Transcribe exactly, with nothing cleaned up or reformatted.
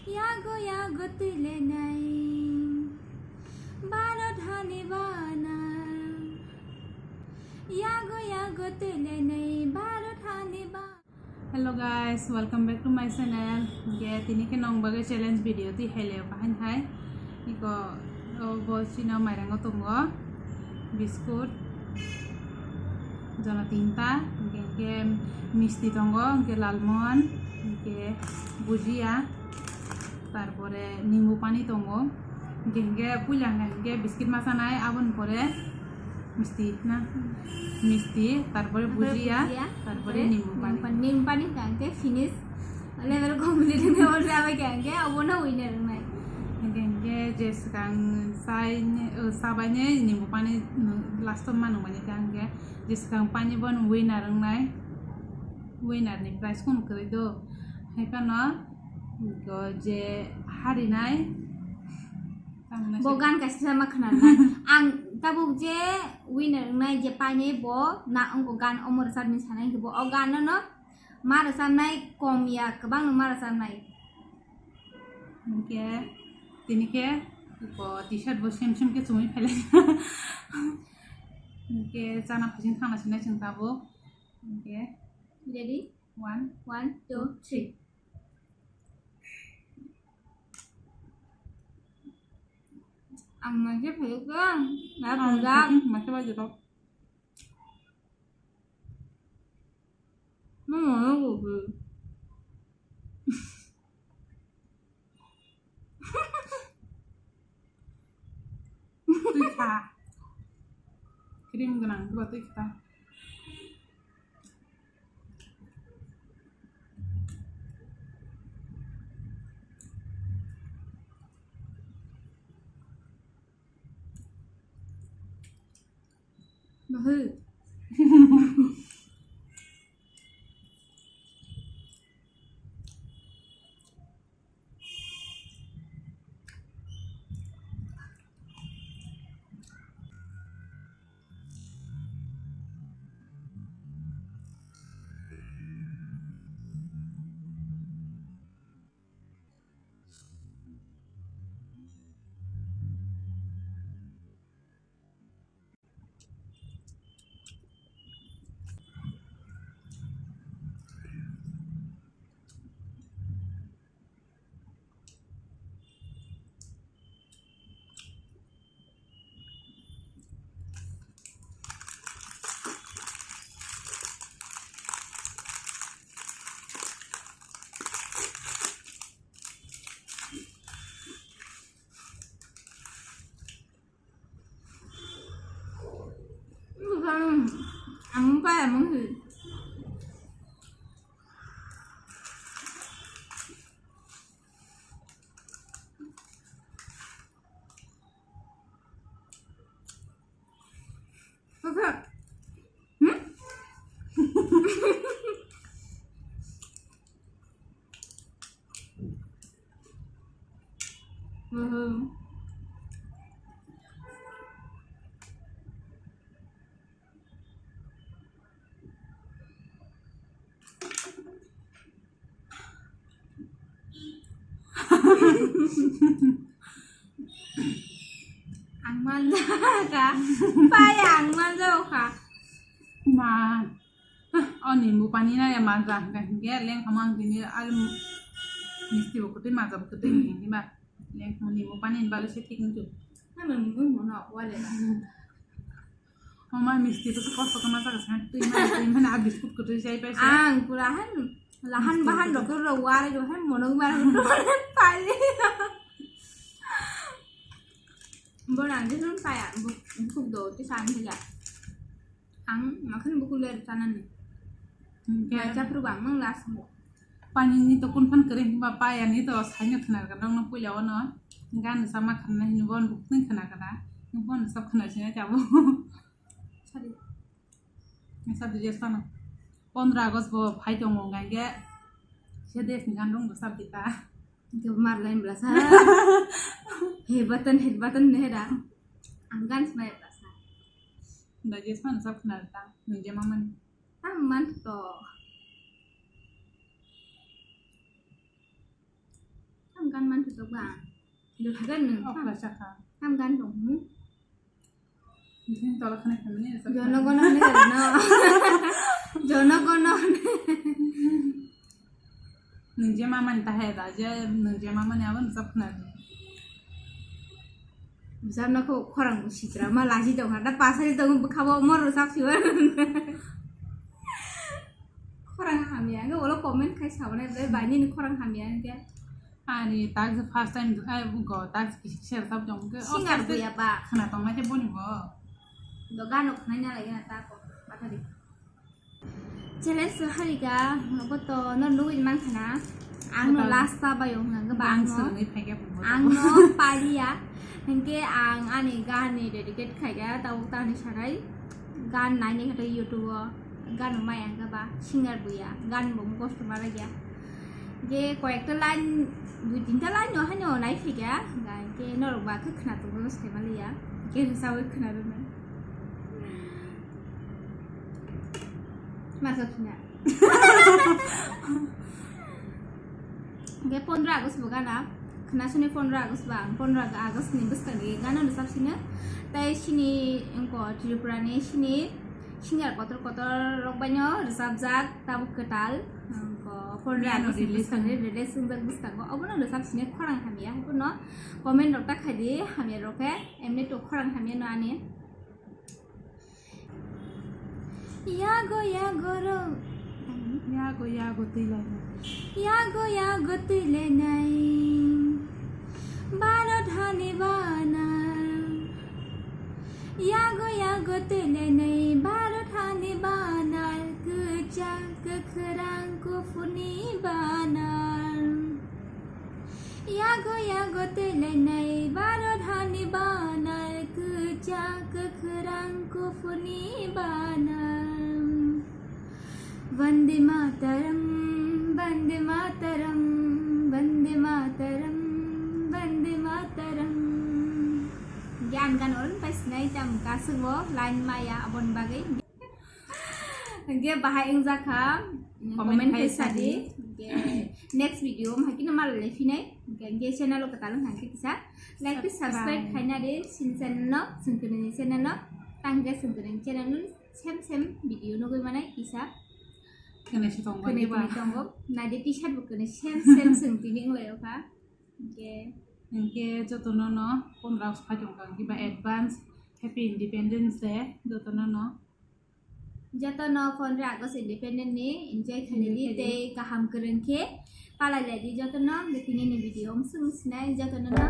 Yago yago twilenai Bharat hani bana. Yago yago twilenai Bharat hani bana. Hello guys, welcome back to my channel. Ge tini khe nong bagwi challenge video twi hai le bahan hai. Iko o bo chino mairango tongo biscuit. Jona tinta, hingke, hingke misti tongo, hingke lalmohon, hingke bhujia, tarpore nimbu pani tongo, hingke, hingke puila hingke, hingke biscuit ma chanai, aboni pore misti na, misti, tarpore Tarpore bhujia, bhujia, tarpore tarpore nimbu pani. Nimbu pani, nimbu pani hingke finish. Level complete hingke abo jabai khe hingke abono winner wngnai. Hingke, hingke je swkang chai, o, chabaini nimbu pani nwng last o ma nungmani khe hingke je swkang pani bono winner wngnai. Winner ni prize kunu kwrwi do. Hai phano, go je harinai. Bo gan kaisa ma khwnarnai. Ang tabuk je winner wngnai je painai bo na wngkho gan omo rwchapni sanai hwnkhe bo o gan no ma rwchapnai kom ya kwbangno ma rwchapnai. Hingke tini khe bo T-shirt bo sem sem khe chumui phailai. Hingke chana phaisin thangna sinai chwng tabuk. Hingke ready? One. One, two, three. Ang maikhe phaiyo khe, na Ang phunjak. Maikhe, maikhe bai jora. Mama, no go. Twi kha. Cream gwnang, twi kha. Bahai. Ang pa ang. Kaka. Hmm? Mhm. Ang manjaka. Pai ang manjakha. Ma. O nimbu pani na ya manjak hingka hingke lengkhama ang tini alu misti bo kwtwi manjak bo kwtwi hingke ba. Lengkhama nimbu pani ni bagwi se thik wngkhe. Ano nimbu mono wale ba. Mama misti to kosto kama jaga sa twi mani twi mani a biscuit kwtwi jai paisa. Ang pura han lahan bahan rok rok wari rok han monok bar pali. Bo nang de sun paya buk do ti san higa. Ang makhani bukul ler tanani. Hingke mai chapru bang mang last mo. Pani ni to kun phan kering ba paya ni to saino khna ka nang no puila ono. Gan sama khna hin bon buk tin khna ka na. Bon sab khna sina chabo. Sadi. Sadi je sana. Pondro August bo phai tongo hingke. Se des ni gan rong do sab dita. Hingke mar lain bla sa. He button, he button ne da. Ang gan smai bla sa. Da je sana sab khna ta. Nung je mamani. Ang man to. Gan man thajak ba. Do thagan nung. Okla chakha. Ham gan dong. Hmm? Nini tola khana khamini. Jono gono hwnwi no. Jono gono. Nung je mamani tahe da je nung je mamani abo nung sab khna. Bijak no kho khorang bo sitra ma laji tong ha da pasari tong bwkha bo moro sab siwa. Khorang hamya hwnkhe ulo comment khai sabonai ble bai nini khorang hamya hwnkhe. Ani tak je first time ai go tak je kisi share sab jong ke. Singer buya ba. Khna tong ma je boni bo. Do gano khna nya lagi na ta ko. Pathari. Challenge so harika, obo to no nugwi mankha na. Ang no last pa bayo hwnga ang bang no. Ang no paliya. Hwnkhe ang ani gan ni dedicate khaika, tabuk tani sanai. Gan naini kha YouTube o. Gan mai ang ba singer buya. Gan bo mukhos to mara ya. Je koyekta line, dui tinta line no hano nai phika. Gan ke norok ba khe khna tongma sai maliya. Ke sawi khna rwna. Masa khna. Hwnkhe pondro August bo gana, khna sini pondro August ba, ang pondro August ni bwskang ni gana rwchap sino. Tai sini wngkha Tripura ni sini singer kotor kotor rok bai no rwchapjak tabuk kwtal. Wngkha pondro August ni bwskang ni release wngjak bwskango, obo no rwchap sini khorang hamya, haikhe no comment rok ta khai di, hamya rok khe, emni to khorang hamya no ani. Yago yago ro. Yago yago twi lainai. Yago yago twi lainai. Baro thani bana. Yago yago twi lainai. Baro thani bana. Kwchak kwkhrang kuphurni bana. Yago yago twi lainai baro thani bana, kwchak kwkhrang kuphurni bana. Vande Mataram, Vande Mataram, Vande Mataram, Vande Mataram. Gan gan oron pai sinai tam kasung o line maya abon bagwi. Hwnkhe bahai wngjakha, comment khai sadi. Hwnkhe next video o hai kheno malai phinai. Hwnkhe channel o kwtal wngkha hwnkhe kisa like tei subscribe khaina di sini channel no, Sengkrini ni channel no. Tangkhe Sengkrini channel no sem sem video nugwi manai kisa. Kwnwi se tongo. Kwnwi tongo. Naidi T-shirt bo kwnwi sem sem Sengkrini wnglaio kha. Hwnkhe. Hwnkhe jotono no pondro August phai tongkha hwnkhe ba advance happy Independence Day jotono no. Jotono pondro August Independent ni enjoy khaidi tei kaham kwrwng khe palai laidi jotono. Hwnkhe tini ni video wng swng sinai jotono no.